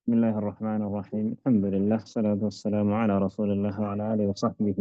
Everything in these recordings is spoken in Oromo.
بسم الله الرحمن الرحيم. الحمد لله، الصلاة والسلام على رسول الله وعلى آله وصحبه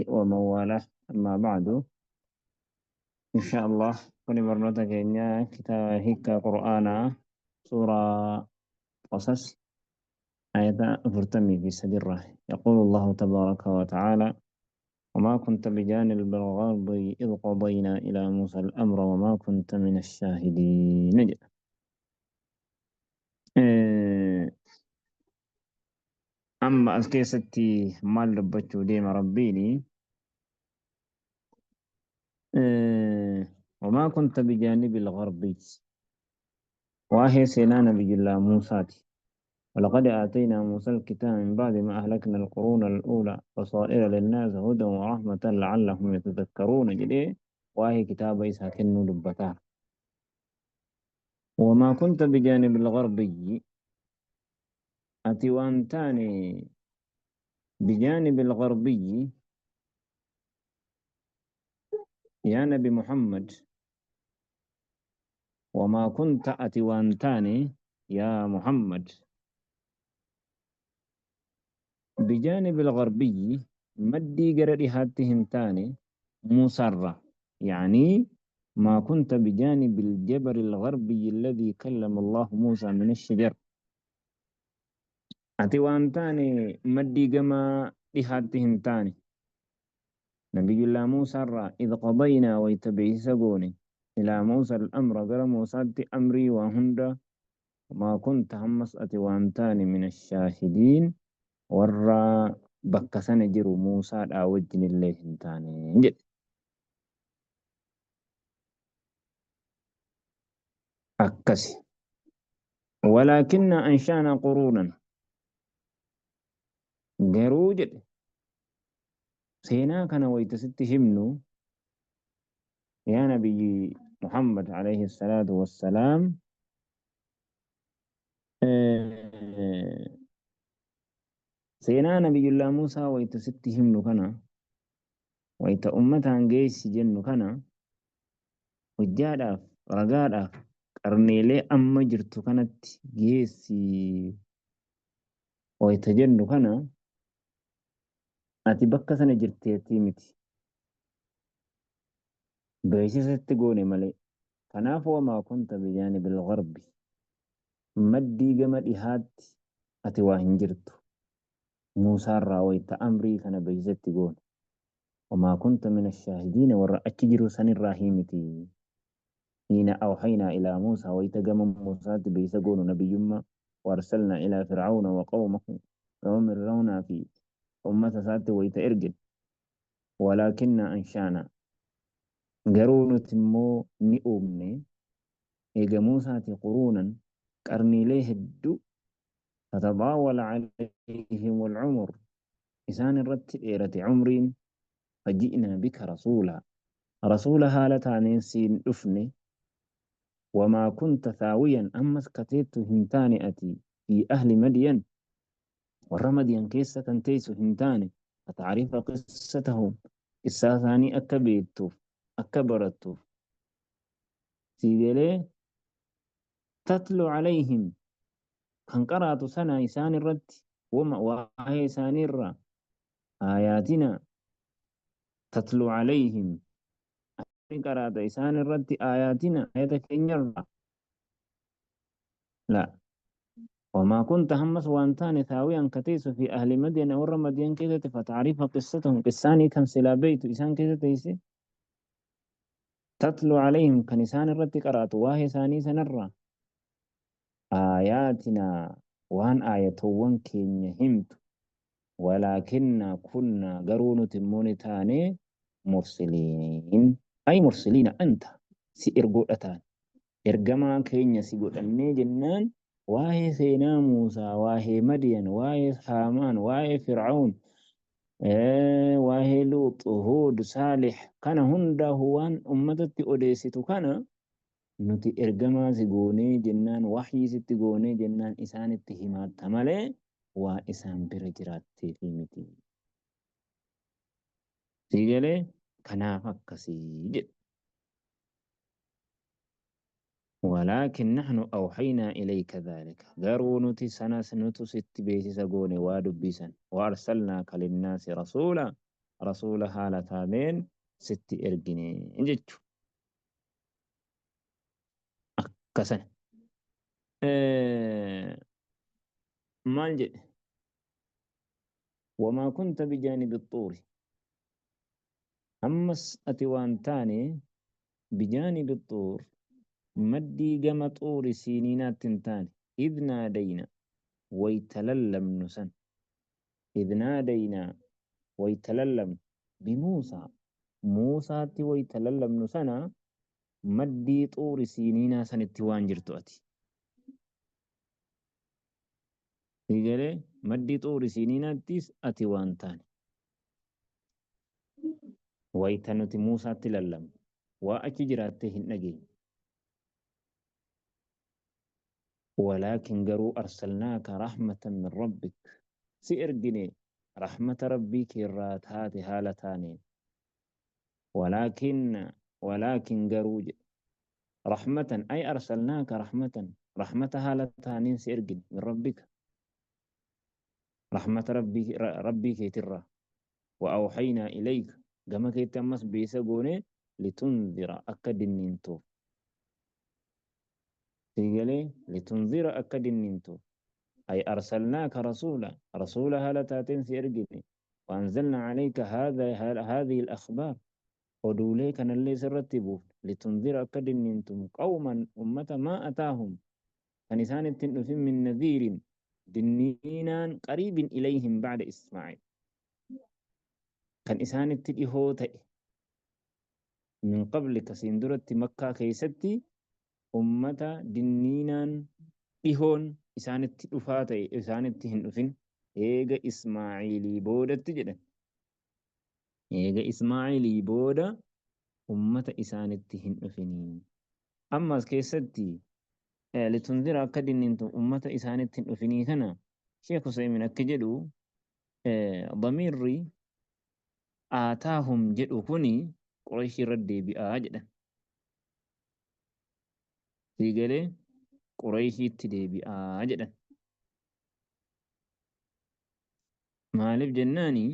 ومن والاه. أما بعد، إن شاء الله كل مرة كينيا كتاب هيك قرآن سورة قصص آية فرتمي في سدرة. يقول الله تبارك وتعالى: وما كنت بجانب الغرب إذ قضينا إلى موسى الأمر وما كنت من الشاهدين. أما الكيستي مال ربتشو ديما ربيني وما كنت بجانب الغرب وهي سينا نبي الله موسى. ولقد آتينا موسى الكتاب من بعد ما أهلكنا القرون الأولى بصائر للناس هدى ورحمة لعلهم يتذكرون. جدي وهي كتاب إيسا كنو دبتا. وما كنت بجانب الغربي أتي وانتاني بجانب الغربي يا نبي محمد. وما كنت أتي وانتاني يا محمد بجانب الغربي مدي قرر هاتهم تاني مسرة، يعني ما كنت بجانب الجبل الغربي الذي كلم الله موسى من الشجر. أتي وانتاني مدي جما هاتهم تاني نبي الله موسى را إذ قضينا ويتبعي إلى موسى الأمر قال موسى أمري وهند وما كنت همس أتي وانتاني من الشاهدين warra bakka sana jiru Muusaadhaa wajjin illee hin taane jedhe. Akkasi. Walaakinna anshaana quruunan garuu jedhe seenaa kana wayita sitti himnu yaa nabiyyi Muhammad alayhi salaatu wassalaam seenaa nabiyyullaa Muusaa wayita sitti himnu kana wayita ummataan geessi jennu kana hojjaadhaaf ragaadhaaf qarneelee amma jirtu kanatti geessi wayita jennu kana ati bakka sana jirteetii miti beeksisatti goone malee. Kanaaf wamaa kunta bijaanibil gharbi maddii gama dhihaatti ati waa hin jirtu Muusaarraa wayita amrii kana beeksisatti goone. Wamaa kunta min ashaahidiina warra achi jiru sanirraa himiti. Hiina awhaynaa ilaa Muusaa wayita gama Muusaatti beeksisa goonu nabiyyummaa waarsalnaa ilaa fir'aawna wa qawmahu gama Fir'aawnaa fi ummata isaatti wayita ergine. Walaakinna anshaana garuu nuti immoo ni uumne eega Muusaati quruunan qarniilee hedduu فتطاول عليهم العمر إسان الرت إيرة عمرين فجئنا بك رسولا رسول هالة سين أفني وما كنت ثاويا أما سكتيت هنتاني أتي في أهل مدين والرمدين كيسة تيس هنتاني فتعرف قصتهم قصة ثاني أكبيتوف أكبرتوف سيدلي تتلو عليهم kan qaraatu sana isaan irratti wama waa'ee isaaniirra aayaatina tatlu calayhim qaraata isaan irratti aayaatina ayata keenyarra la wamaa kunta hammas waan taane thaawiyan kateessu fi ahli madyana warra madyan keessatti fatacrifa qissatahum qissaanii kan silaa beeytu isaan keessa teeyse tatlu calayhim kan isaan irratti qaraatu waa'ee isaanii sanarra آياتنا وان آياتوان كينيا همت ولكننا كنا قرون تموني تاني مرسلين أي مرسلين أنت سيرقو أتان إرقما كينيا سيقول أني جنان واهي سينا موسى واهي مدين واهي هامان واهي فرعون واهي لوط هود صالح كان هندا هوان أمتي أوديستو كان nuti ergamaa si goonee jennaan waxyii sitti goonee jennaan isaanitti himaatta malee waa isaan bira jiraatteefi miti. Sii galee kanaaf akkasii jedhe. Walaakin nahnu awhaynaa ilayka dhaalika. Garuu nuti sanas nutu sitti beeksisa goone waa dubbisan. Wa arsalnaaka linnaasi rasuula. Rasuula haala taaneen sitti ergine jechu. Akkasana. Maal jedhe? Wamaa kunta bijaanibi xuuri. Ammas ati waan taane bijaanibi xuur maddii gama xuuri siiniinaatti hin taane idh naadayna wayta lallabnu san idh naadayna wayta lallabnu bimuusaa Muusaatti wayta lallabnu sana maddii xuuri siiniinaa sanitti waan jirtu ati. Egalee maddii xuuri siiniinaattis ati waan taane. Wayta nuti Muusaatti lallabnu waa achi jiraattee hin dhageenye. Walaakin garuu arsalnaaka rahmatan min rabbik si ergine rahmata Rabbii keerraa taate haala taaneen. Walaakin walaakin garuu jedhe rahmatan ay arsalnaaka rahmatan rahmata haala taaneen si ergine min rabbika rahmata Rabbii keetirraa. Wa awhaynaa ilayka gama keetti ammas beesa goone litunzira akka dinniintuuf. Sii galee litunzira akka dinniintuuf. Ay arsalnaaka rasuula rasuula haala taateen si ergine. Wa anzalna alayka haadhihi al-akhbaar oduulee kanallee sirratti buufne litunzira akka dinniintum qawman ummata maa ataahum kan isaan itti hin dhufin min nadhiirin dinniinaan qariibin ilayhim ba'da Ismaa'il kan isaanitti dhihoo ta'e min qablika siin duratti Makkaa keessatti ummata dinniinaan dhihoon isaanitti dhufaa ta'e isaanitti hin dhufin eega Ismaa'iilii boodatti jedhan. Eega Ismaa'iilii booda ummata isaanitti hin dhufinii. Amma as keessatti litunzira akka dinnintu ummata isaanitti hin dhufinii kana Sheekh Usaymin akka jedhu damiirri aataahum jedhu kuni Qurayshii irra deebi'aa jedhan. Sii galee Qurayshiitti deebi'aa jedhan. Maaliif jennaani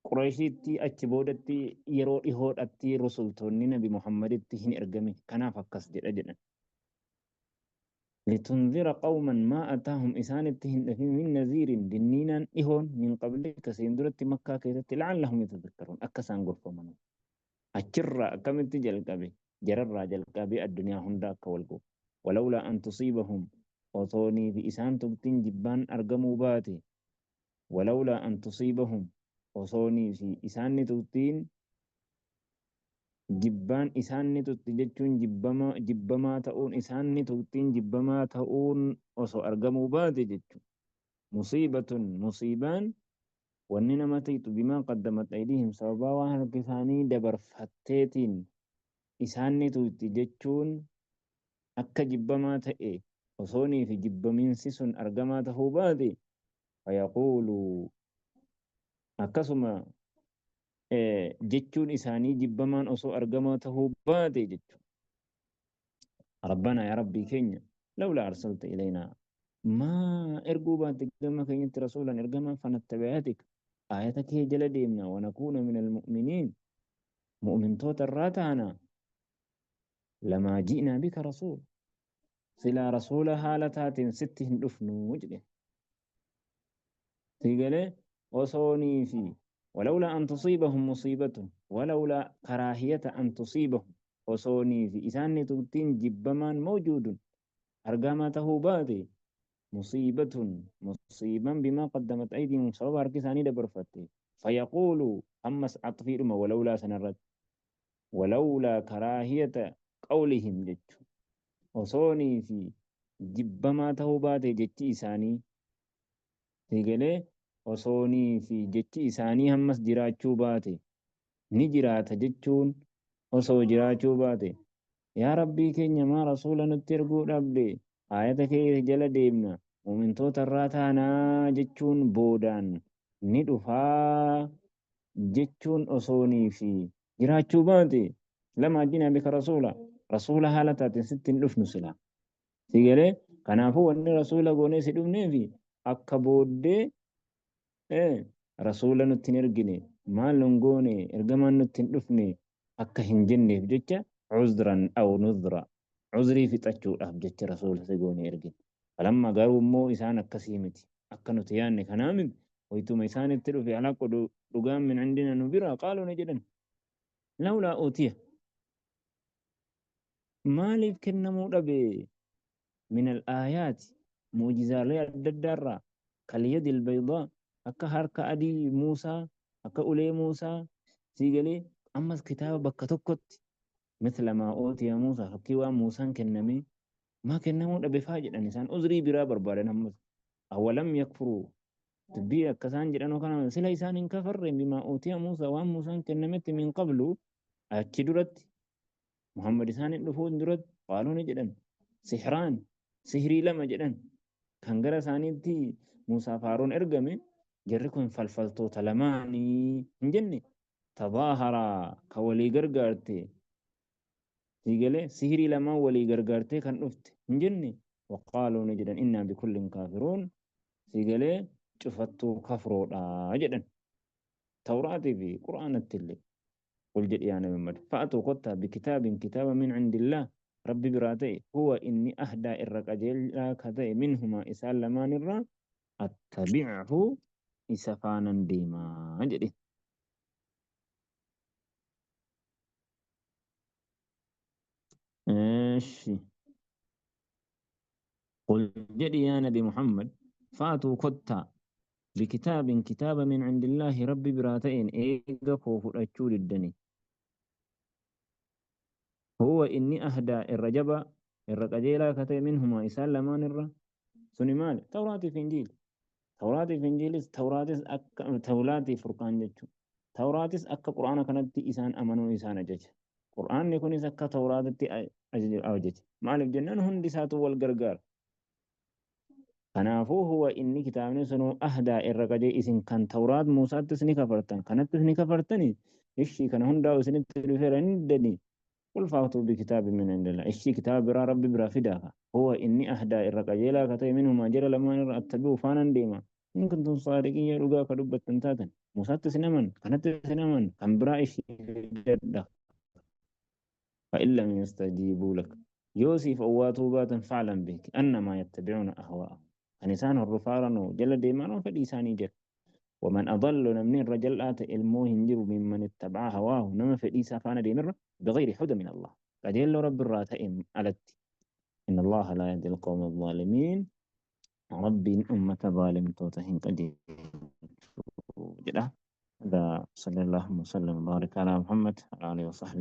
Qurayshiitti achi boodatti yeroo dhihoodhatti rusultoonni Nabi Muhammaditti hin ergamin. Kanaaf akkas jedha jedhan. Litunzira qawman maa ataahum isaanitti hin dhufin min naziirin dinniinaan dhihoon min qablika siin duratti Makkaa keessatti la'allahum yatadhakkaruun akka isaan gorfamanu. Achirraa akkamitti jalqabe? Jararraa jalqabee addunyaa hunda akka wal ga'u. Walawlaa an tusiibahum osoonii fi isaan tuqxin jibbaan argamuu baate walawlaa an tusiibahum osoonii fi isaan ni tuqxiin jibbaan isaan ni tuqxi jechuun jibbamaa ta'uun isaan ni tuqxiin jibbamaa ta'uun osoo argamuu baate jechuun musiibatun musiibaan wanni nama tuqxu bimaa qaddamat aydiihim sababaa waan harki isaanii dabarfatteetiin isaan ni tuqxi jechuun akka jibbamaa ta'e osoonii fi jibbamiinsi sun argamaa tahuu baate fayaquuluu akkasuma jechuun isaanii jibbamaan osoo argamaa tahuu baate jechuun Rabbanaa yaa Rabbii keenya lawlaa arsalta ilaynaa maa erguu baatte gama keenyatti rasuulan ergamaa fanattabi'atik aayata kee jala deemna wanakuuna minal mu'miniin mu'mintoota irraa taana lamaa ji'naa bika rasuula silaa rasuula haala taateen sitti hin dhufnu jedhe. Sii galee osoonii fi walawlaa an tusiibahum musiibatun walawlaa karaahiyata an tusiibahum osoonii fi isaan ni tuqtiin jibbamaan mawjuudun argamaa tahuu baate musiibatun musiiban bimaa qaddamat aydiihim sababa harki isaanii dabarfatte fayaquulu ammas axfiidhuma walawlaa sanarratti walawlaa karaahiyata qawlihim jechu osoonii fi jibbamaa tahuu baate jechi isaanii sii galee osoonii fi jechi isaanii hammas jiraachuu baate ni jiraata jechuun osoo jiraachuu baate yaa Rabbii keenya maa rasuula nutti erguu dhabde aayata kee jala deemna mu'mintoota irraa taanaa jechuun boodaan ni dhufaa jechuun osoonii fi jiraachuu baate lamaa jinaa bika rasuula. Rasuula haala taateen sitti hin dhufnu silaa. Si galee kanaafuu wanni rasuula goonee si dhufneefi akka booddee rasuula nutti hin ergine maal nun goone ergamaan nutti hin dhufne akka hin jenneef jecha cuzran aw nudhra cuzrii fixachuudhaaf jecha rasuula si goone ergine. Falamma garuu immoo isaan akkasii miti. Akka nuti yaanne kanaa miti. Waytuma isaanitti dhufe alhaqqu dhugaan min cindina nu biraa qaaluu ni jedhan. Lawlaa uutiya. Maaliif kennamuu dhabe? Min al-aayaati mu'jizaalee adda addaa irraa kal yadil baydaa akka harka adii Muusaa akka ulee Muusaa sii galee ammas kitaaba bakka tokkotti mithla maa uutiya Muusaa fakkii waan Muusaan kennamee maa kennamuu dhabe faa jedhan isaan uzrii biraa barbaadan ammas awalam yakfuruu dubbii akka isaan jedhanoo kana sila isaan hin kafarre bimaa uutiya Muusaa waan Muusaan kennametti min qablu achi duratti Muhammad isaan hin dhufuun duratti qaaluu ni jedhan sihraan sihrii lama jedhan kan gara isaaniitti Muusaa fi Haaruun ergame jarri kun falfaltoota lamaanii hin jenne tadaaharaa ka walii gargaarte sii galee sihrii lamaan walii gargaartee kan dhufte hin jenne waqaaluu ni jedhan innaa bikullin kaafiruun sii galee cufattuu kafroodha jedhan tawraatii fi qur'aanatti illee Qul jedhi yaa Nabi Muhammad, fa'atuu kottaa bikitaabin kitaaba min cindillaah Rabbi biraa ta'e, huwa inni ahdaa irra qajeelaa ka ta'e minhumaa isaan lamaan irraa, attabi'hu isa faanan deemaa jedhi. Eshi. Qul jedhi yaa Nabi Muhammad, fa'atuu kottaa Bikitaabin kitaaba min cindillaahi Rabbi biraa ta'een eega koo fudhachuu diddanii. Huwa inni ahdaa irra jabaa, irra qajeelaa ka ta'e minhumaa isaan lamaan irra. Suni maali? Tawraatii fi Injiil. Tawraatii fi Injiilis Tawraatis akka Tawraatii Furqaan jechuudha. Tawraatis akka Qur'aana kanatti isaan amanuu isaan ajaja. Qur'aanni kunis akka Tawraatitti ajaja. Maaliif jennaan hundi isaatu wal gargaara. Kanaafuu huwa inni kitaabni sunuu ahdaa irra qajee isin kan tawraat Muusaattis ni kafartan kanattis ni kafartani ishii kana hundaa'u isinitti dhufeera hin diddanii qul fa'atuu bikitaabi min indillah ishii kitaaba biraa rabbi biraa fidaa ka huwa inni ahdaa irra qajeelaa ka ta'e minhumaa jara lamaan irra attabi'u faanan deema in kuntum saadiqiin yoo dhugaa ka dubbattan taatan Muusaattis hin aman kanattis hin aman kan biraa ishii fidadha فإن لم يستجيبوا لك yoo siif owwaatuu baatan fa'lam beeki annamaa yattabi'uuna ahwaa'ahum kan isaan hordofaaranoo jala deemaanoo fedhii isaanii jala waman adallu namni irra jal'aa ta'e ilmoo hin jiru mimman ittaba'a hawaahu nama fedhii isaa faana deemerra bighayri huda min Allah qajeelloo rabbi irraa ta'een alatti inna Allaha laa yahdi alqawma adh-dhaalimiin rabbiin ummata zaalimtoota hin qajeelchu jedha. هذا صلى الله وسلم وبارك على محمد وعلى آله وصحبه.